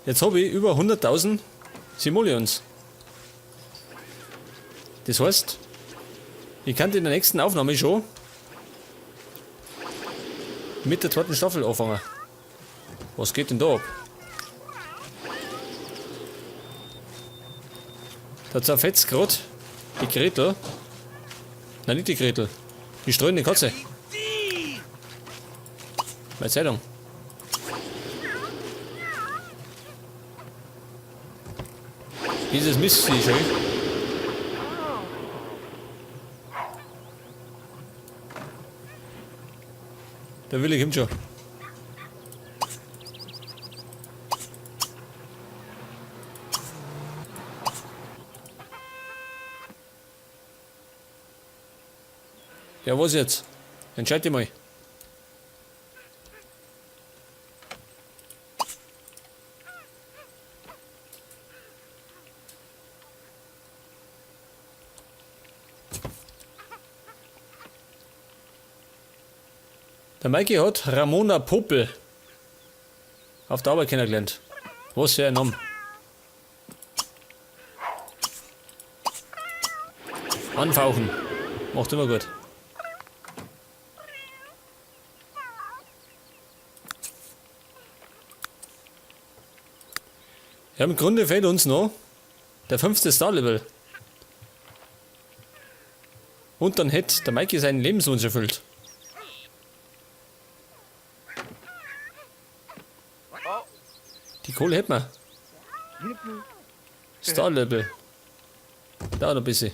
Jetzt habe ich über 100.000 Simoleons. Das heißt, ich kann in der nächsten Aufnahme schon mit der zweiten Staffel anfangen. Was geht denn da ab? Da zerfetzt grad die Gretel. Nein, nicht die Gretel. Die streunende Katze. Meine Zeitung. Dieses Mistvieh schön. Der Willi kommt schon. Ja, was jetzt? Entscheid dich mal. Der Maiki hat Ramona Popel auf der Arbeit kennengelernt. Was für ein Name. Anfauchen. Macht immer gut. Ja, im Grunde fehlt uns noch der 5. Star-Level. Und dann hätte der Maiki seinen Lebenswunsch erfüllt. Die Kohle hätten wir. Star-Level. Da noch ein bisschen.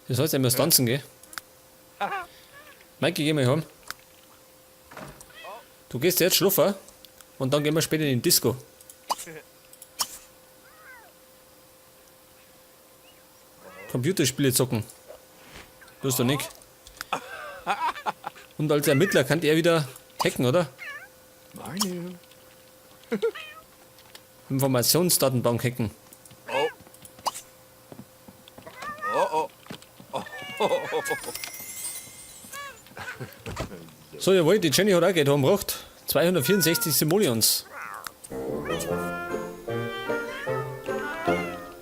Das heißt, er muss tanzen, gell? Maiki, geh mal heim. Du gehst jetzt schlafen und dann gehen wir später in die Disco. Computerspiele zocken. Das ist doch nicht. Und als Ermittler kann er wieder hacken, oder? Meine. Informationsdatenbank hacken. Oh. Oh, oh. So, jawohl, die Jenny hat auch Geld heimgebracht. 264 Simoleons.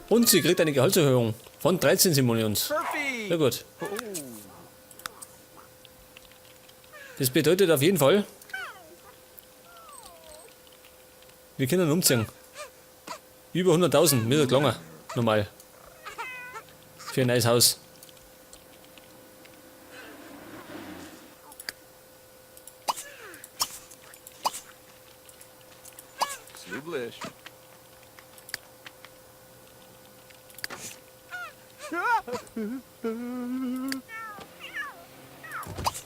Und sie kriegt eine Gehaltserhöhung von 13 Simoleons. Perfect. Sehr gut. Das bedeutet auf jeden Fall, wir können umziehen. Über 100.000, mir ist gelangen. Normal. Für ein neues Haus. Slublish.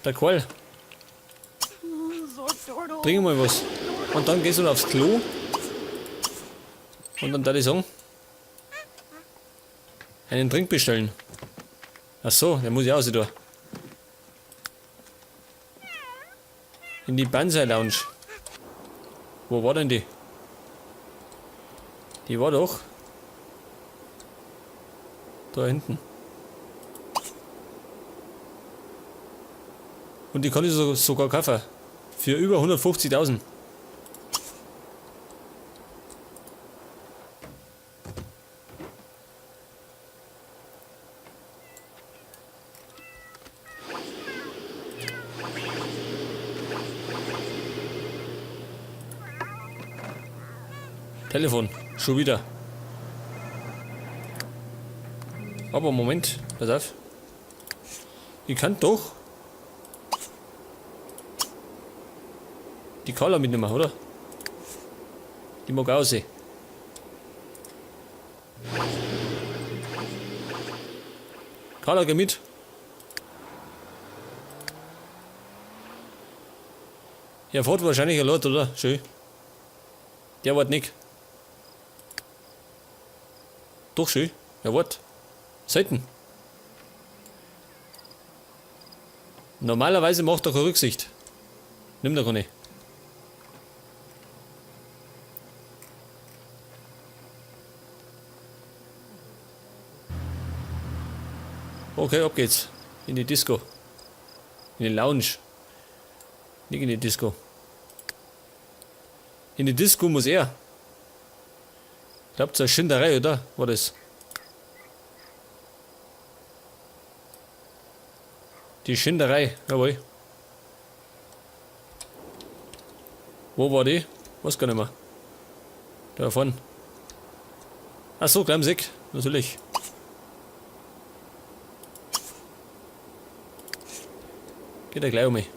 Der Qual. Trink mal was. Und dann gehst du noch aufs Klo. Und dann darf ich sagen, einen Drink bestellen. Ach so, der muss ja auch da. In die Banzai Lounge. Wo war denn die? Die war doch da hinten. Und die kann ich sogar kaufen. Für über 150.000. Telefon, schon wieder. Aber Moment, pass auf. Ich kann doch die Carla mitnehmen, oder? Die mag auch sehen. Carla, geh mit. Er fährt wahrscheinlich ein Lot, oder? Schön. Der wart nicht. Doch schön. Er wart. Selten. Normalerweise macht er keine Rücksicht. Nimm doch keine. Okay, ab geht's. In die Disco. In die Lounge. Nicht in die Disco. In die Disco muss er. Ich glaub, zur Schinderei, oder? War das? Die Schinderei, jawohl. Wo war die? Weiß gar nicht mehr. Da vorne. Ach so, gleich am Sick, natürlich. Geht ja gleich um mich.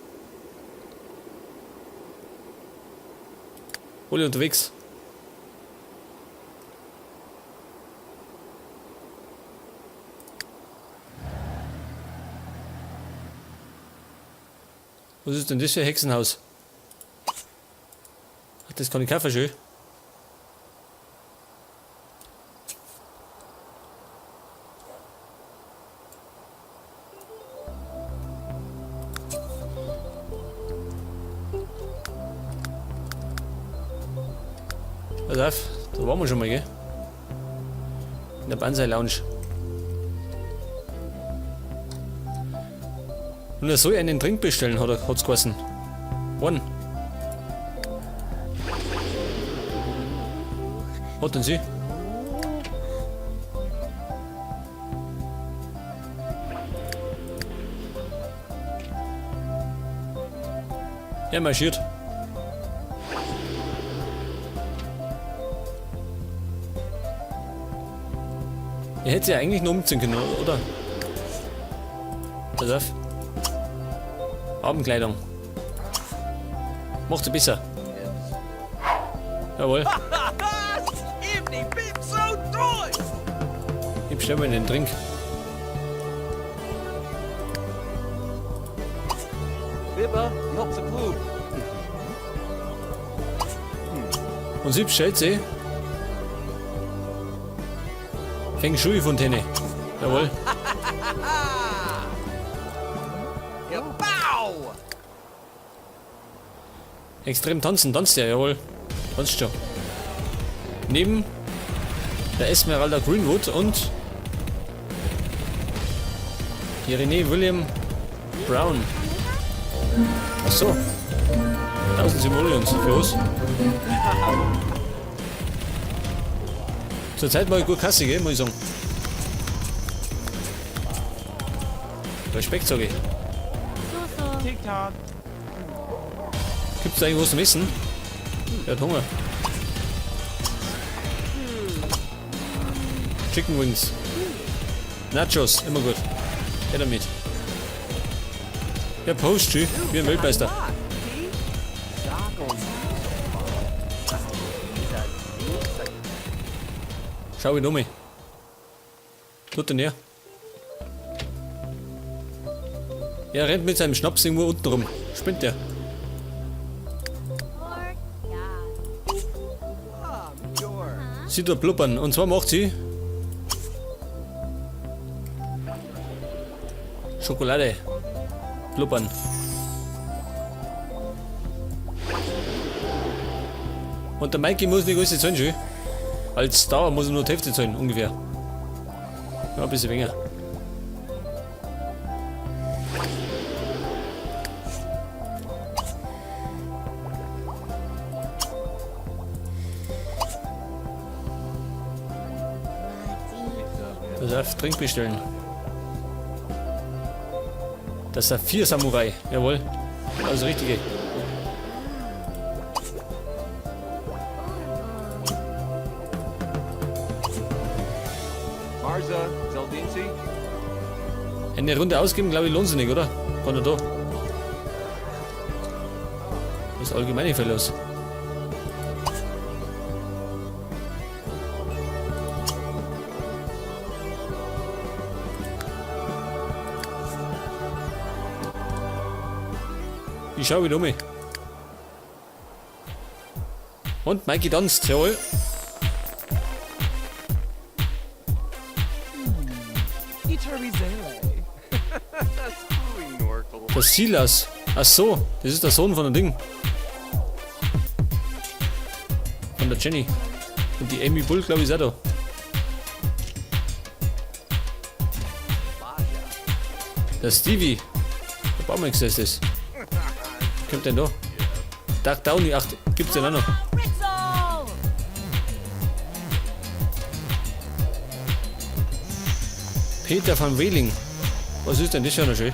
Alle unterwegs. Was ist denn das für ein Hexenhaus? Ach, das kann ich kaufen, schön. Pass auf, da waren wir schon mal, gell? In der Banzai Lounge. Und er soll einen Drink bestellen, hat's geheißen. Wann? Hat denn sie? Er marschiert. Er hätte ja eigentlich nur umziehen können, oder? Pass auf. Abendkleidung. Macht sie besser. Jawohl. Ich bestell mir einen Drink. Und sie bestellt sie Feng Shui-Fontäne. Jawohl. Extrem tanzen, tanzt ja, jawohl. Tanzt schon. Neben der Esmeralda Greenwood und die Renee William Brown. Ach so. 1000 Simoleons für uns. Zurzeit mal gut Kasse, gell, muss ich sagen. Respekt, sag ich. Gibt's da irgendwas zum Essen? Er hat Hunger. Chicken Wings. Nachos, immer gut. Her damit. Ja, Post, tschüss. Wie ein Weltmeister. Schau ihn um. Tut denn her? Er rennt mit seinem Schnaps irgendwo unten rum. Spinnt der? Sie tut blubbern. Und zwar macht sie Schokolade. Blubbern. Und der Mikey muss nicht alles zahlen, schön. Als Star muss er nur die Hälfte zahlen, ungefähr. Ja, ein bisschen weniger. Pass auf, Trink bestellen. Das Saphir Samurai, jawohl. Also richtige. Marza, Zeldinzi? Eine Runde ausgeben, glaube ich, lohnt sich nicht, oder? Kann er da. Das ist allgemeine Fälle los. Ich schau wieder um. Und Mikey tanzt, jawohl. Der Silas. Ach so, das ist der Sohn von dem Ding. Von der Jenny. Und die Amy Bull, glaub ich, ist auch da. Der Stevie. Der Baumeister ist das. Kommt denn da? Dark Downey, ach, gibt's den auch noch? Peter van Wehling. Was ist denn das schon noch schön?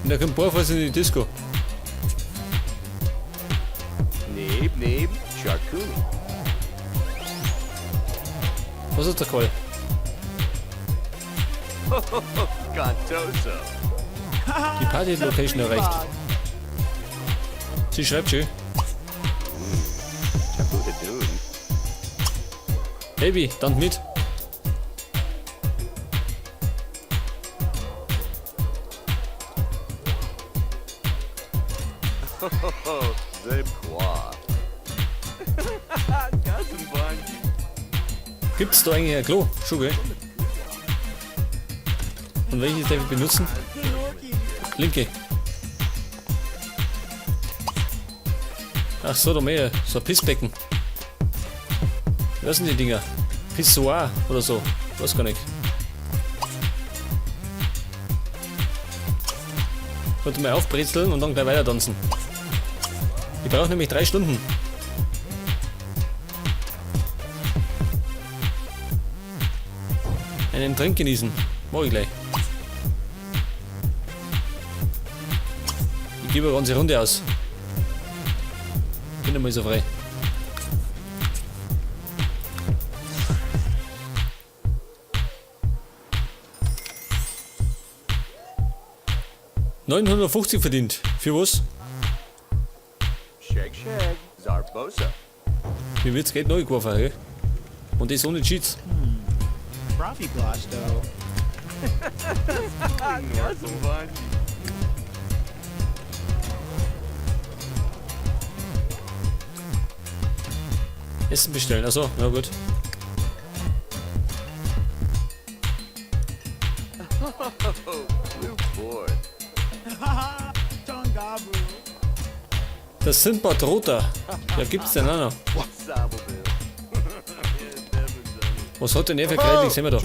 Und da kommt barfuß in die Disco. Neb, neb, Sharkuni. Was ist der Call? Gantoso. Die Party-Location erreicht. Sie schreibt schön. Baby, dann mit. Gibt's da eigentlich ein Klo? Schon, gell? Und welches darf ich benutzen? Linke. Ach so, da mehr. So ein Pissbecken. Was sind die Dinger? Pissoir oder so. Weiß gar nicht. Sollte mal aufbrezeln und dann gleich weiter tanzen. Ich brauche nämlich 3 Stunden. Einen Trink genießen. Mach ich gleich. Ich gebe eine ganze Runde aus. Bin einmal so frei. ...950 verdient. Für was? Shag shag, Zarbosa. Mir wird's Geld neu geworfen, gell? Und das ohne Cheats. Rafi Glasto. Essen bestellen, achso, na gut. Das sind Patrota. Ja, gibt's denn auch noch? Was hat denn er für Kreidling? Sehen wir doch.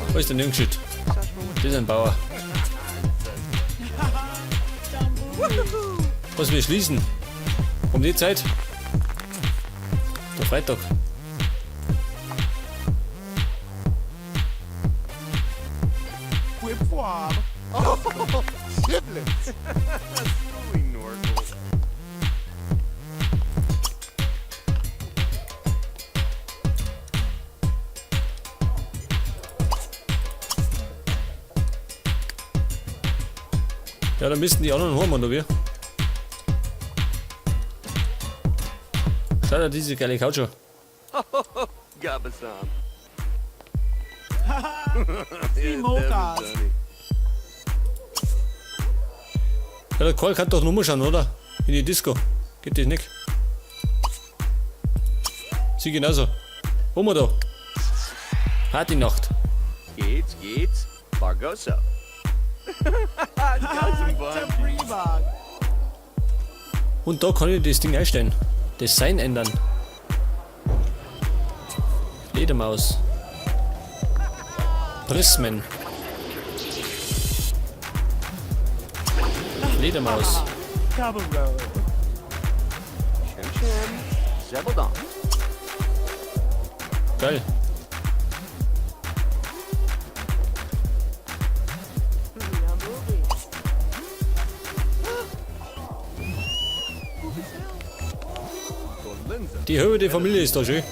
Wo ist denn der Jungschütt? Das ist ein Bauer. Was wir schließen? Um die Zeit? Der Freitag. Ja, dann müssen die anderen heim, oder wie? Schau dir diese geile Couch an. Ja, der Karl kann doch nur schauen, oder? In die Disco. Geht das nicht? Sie genauso. Wo wir da? Partynacht. Geht's, geht's. Bargoso. Und da kann ich das Ding einstellen. Design ändern. Fledermaus. Prismen. Fledermaus. Geil. Die Höhe der Familie ist da schön.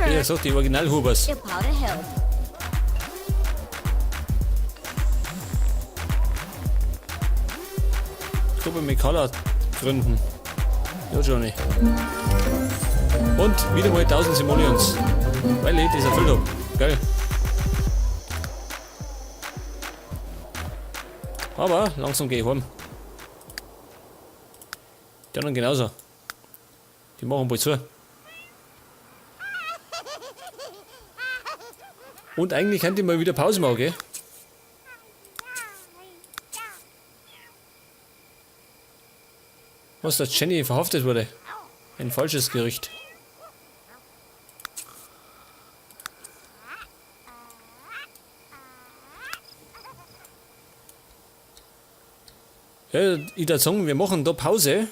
Wie gesagt, die Original-Hubers. Gruppe mit Carla gründen. Ja, Johnny. Und wieder mal 1000 Simoleons. Weil ich das erfüllt hab. Geil. Aber langsam geh ich heim. Die anderen genauso. Die machen bald zu. Und eigentlich könnte ich mal wieder Pause machen, gell? Was, dass Jenny verhaftet wurde. Ein falsches Gerücht. Ja, ich würde sagen, wir machen da Pause.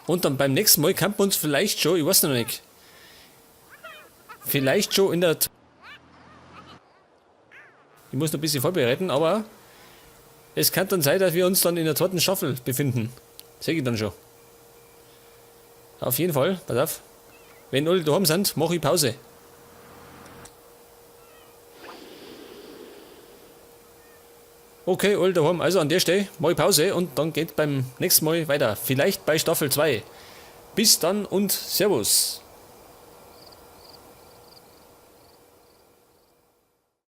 Und dann beim nächsten Mal kann man uns vielleicht schon, ich weiß noch nicht, vielleicht schon in der... Ich muss noch ein bisschen vorbereiten, aber es kann dann sein, dass wir uns dann in der zweiten Staffel befinden. Seh ich dann schon. Auf jeden Fall, pass auf. Wenn alle daheim sind, mache ich Pause. Okay, alle daheim. Also an der Stelle mache ich Pause und dann geht beim nächsten Mal weiter. Vielleicht bei Staffel 2. Bis dann und Servus.